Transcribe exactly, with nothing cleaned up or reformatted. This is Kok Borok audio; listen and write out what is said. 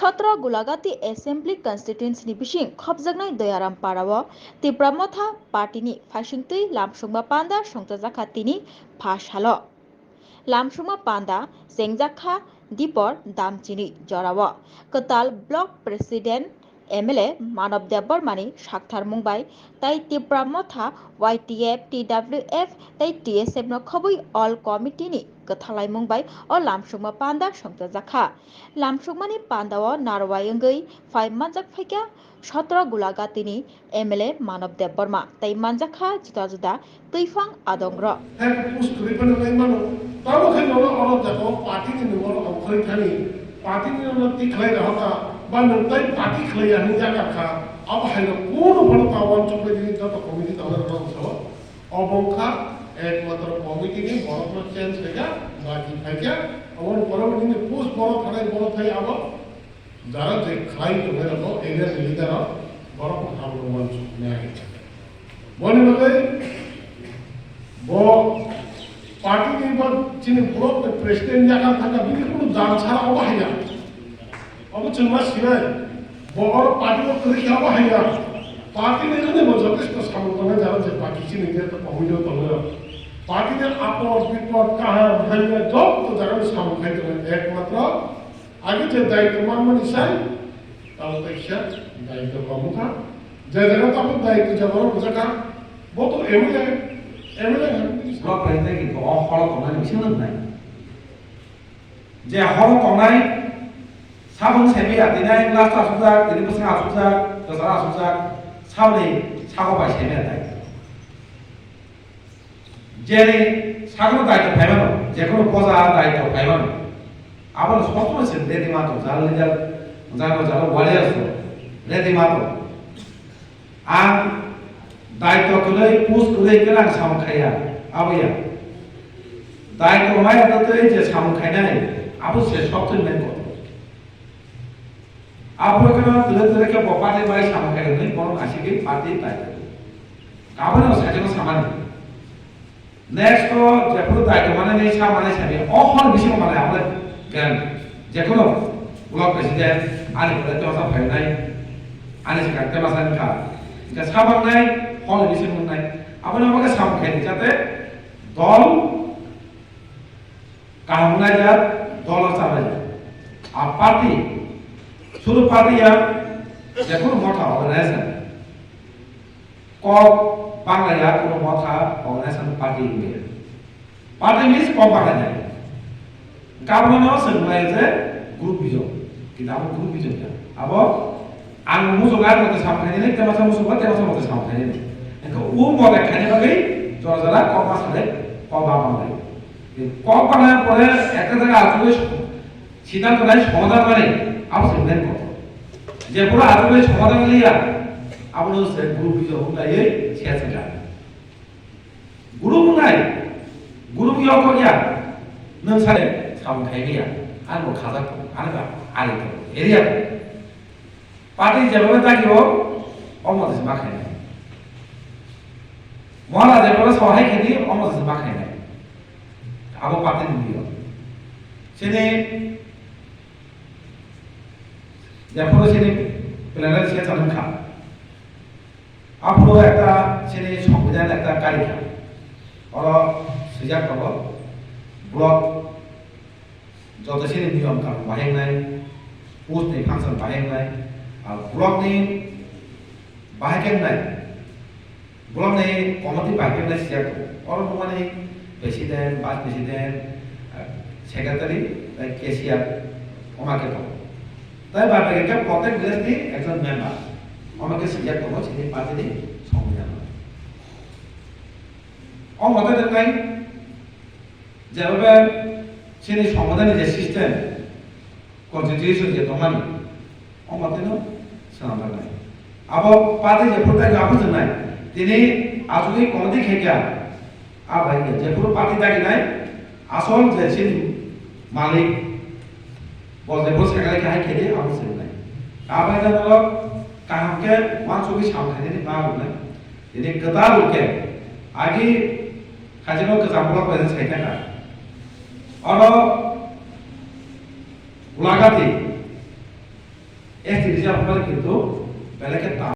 Sotro Gulagati Assembly Constituency ni bising khopjaknai Doyaram Parao Tipra Motha Party ni phaisingtwi lamsukma panda songchajakha tini pha salo. Lamsukma panda chengjakha Dipor Damchini jorao. Kwtal Block President M L A Manob Debbarmani sakthar mungbai tai Tipra Motha Y T F, T W F tai T S F no khobwi All Committee ni kwthalai mungbai o lamsukma panda songchajakha. Lamsukmani pandao narwai wngwi phai manjak phaikha Sotro Gulagati ni M L A Manob Debbarma tai manjakha juda juda twiphang adongrok. Hai post kwrwi phano nai mano. Tamo khe nono oro jaga party ni nungno rok khoi thani, party ni nono tikhlai rok kha, ba nung tai party khlai ya hinwi jakar kha. Abo hai rok kuno phano ta uansuk bai di joto committee tong rok sao. Obo wngkha ekmatro committee ni borok no change khaikha, baki phaikha. Obo ni pore nini post borok thanai borok thai abo. Jara je khlai tongnai rokno area ni leader rok borok kaham rw uansuknai. Boni bagwi bo party ni ba chini block ni president yakar thangkha bini kunu jal sara obo haiya. Obo chwngma sinai. Bo oro party o kwrwi khe obo haiya. Party ni wngwi bo jotesto samung tongnai jara je party chini je to pogwi tongnai rok. Party ni apor bipor kaham haiya joto jaga ni samung khai tongnai ekmatro Age je daitw manmani sai, tamo kaisa daitw kamo kha. Je jaga tamo daitw jabaro bwjakha, bo to M L A, M L A hwnwi sa. Block president ni to o horo tongnai ni bisingo nai. Je horo tongnai, saboni semi ya, tini last asukjak, tini bwswk asukjak, kwcharo asukjak, saboni sago bai semi ya tai. Jeni sakno daitw phaimano, jekono poja daitw phaimano, abono sob somoi se ready ma tong, jara leader, jara, jara warriors no ready ma tong. Ang daitw kwrwi, post kwrwi khe ang samung khaiya, abo ya. Daitw maya twi je samung khainai, abo se sob somoi main kotor. Abo kheno tore tore khe bo party bai samung khai hwnwi bono naisingwi party tai. Abono saiteno samani. Next to jephuru daitw manani samani sami o hor bisingo manai abo gan jekono block president ani pore temasa phainai ani sikang temasa wngkha. Hingkhe sabangnai hor bisingo wngnai abono abo khe samung khaidi jate dol Kaham wnglaijak, dolo chalaijak. A party, suru party ya, jekono motha organization. Kok bangla ya, kono motha organization party wngya. Party means kok bangla ya. Government no swngmai je group bijo, kita abo group bijo ya. Abo ang musugo, ang mote samkhaini, temasa musugo, temasa mote samkhaini. Engkho o mote khaini bagwi jora jora kok ma sale, kok ba bangla. Kok bana pore ekta jaga achugwi siddhanto nai somadhan mani abo se main kok. Je pura achugwi somadhan liya, abono se guru bijo hwnlaiwi se se ga. Guru wngnai, guru yo kok ya, nwng sale samung khai ya, ano khajak, ano ba ari to, area to. Party jebabe dagi o, omo se ma khainai. Mohala jebabe sohai khedi, omo se ma khainai. Abo party ni biyo. Sini, jephuru sini plenary session wngkha. Aphuru ekta sini songbidhan ekta karikha. Oro swijak tongo, block joto sini niyom kanon bahai wngnai, post ni function bahai wngnai, ah, block ni bahai khe wngnai, block ni committee bahai khe wngnai sijak tongo. Oro nukmani president, vice president, ah, secretary, tei cashier, omo khe tongo. Tei bai bai khe protek village ni ekjon member, omo khe sijak tongo chini party ni songbidhan. O mote wngnai, Jeba chini songwidhan ni je system, constitution je tongmani, o mote no swnamjaknai. Abo party je phuru dagi abo chwngnai, tini achugwi committee khe kya, a bai khe je phuru party dagi nai, asol je chini malik, bo je bo secretary khe hai khe di, abo chwngnai. A bai khe norok kaham khe uansugwi sam khainani ba rwnai. Tini kwtal rw khe agi khaijano kwcham block bai sai thangkha. Oro Gulagati S T rijak wngmani kintu belai khe tamo.